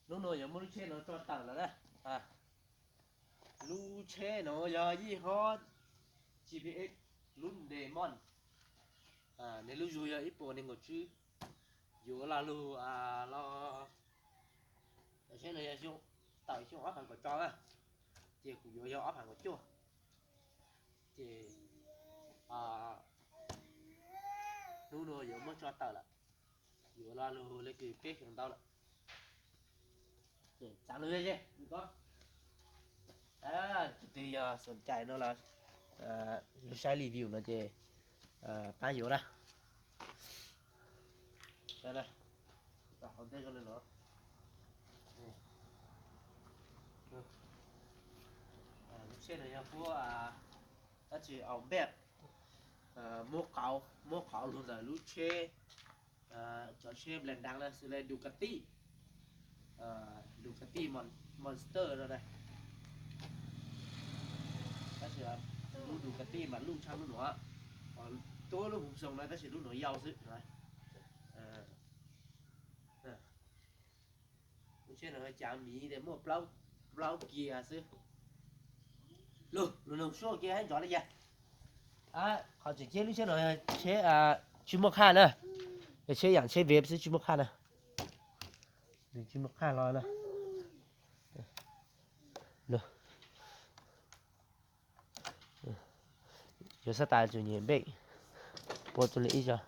Hnub no yuav muab lub tsheb no tso tawm lawm na. Lub tsheb no yog yij hob G P X lub npe Mon. Nws lub zug yog ib puas nees nkaum tsib. Yuav lo lug los, tsheb no yog xyoo, tawm xyoo ob phav kaum rau na, ces kuv yuav yog ob phav kaum cuaj. Ces hnub no yuav muab tso tawm lawm, yuav lo lug le kws peb xyoos ntau lawm. Ces txav lug ze, tus twg yog xom cai no los lug saib review no ces pab yuav na. Lub tsheb no yog puab tab sis au npej, muab qauv, muab qauv lug ntawm lub tsheb, cov tsheb nplas daav na, xws le Ducati, Ducati Monster no na. Tab sis lub Ducati mas luj tshaj lub nuav, tuab lub Hùng Sông no tab sis lub nuav yau xwb. Lub tsheb no caav miv tes muaj plaub kiag xwb. Lug, lug noog suab kiag hab ntsoov le cas. Qhov tseem ceeb lub tsheb no tsheb tsis muaj khaj na, yog tsheb yaam tsheb veb xwb tsis muaj khaj na. Nws tsis muaj khaj los na. Yuav xab tas tsuas nyem npej, puab tuaj li ib zaug.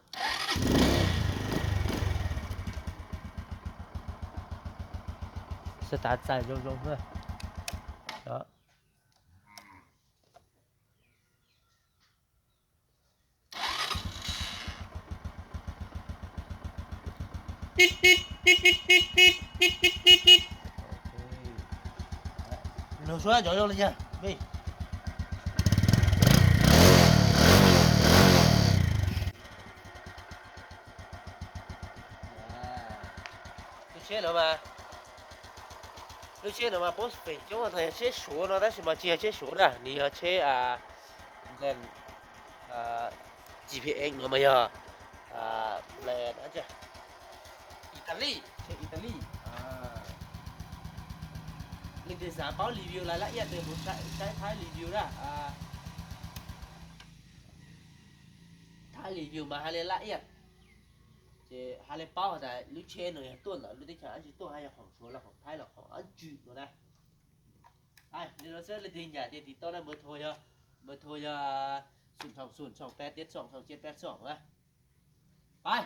Xab tas txais zoo zoo na. Lug suab ntsoov zoo le caag. Lub tsheb no mas, lub tsheb no mas puab feem coob yog tsheb Suav no tab sis mas tsis yog tsheb Suav na, nws yog tsheb G P X no mas yog Italy, tsheb Italy. Leej twg xav paub review laj laj iaj tes mus saib Thaib review na. Thaib review mas has le laj iaj, ces has le paub has tas lub tsheb no yog tuaj ntawm lub teb chaws dab tsi tuaj, has yog khoom Suav los khoom Thaib los khoom dab tsi no na. Li no xwb, leej twg ncaim ces tiv tauj na, npawb thau yog, npawb thau yog xoom xoom xoom xoom peb tiab xoom xoom ciaj peb xoom na. Pab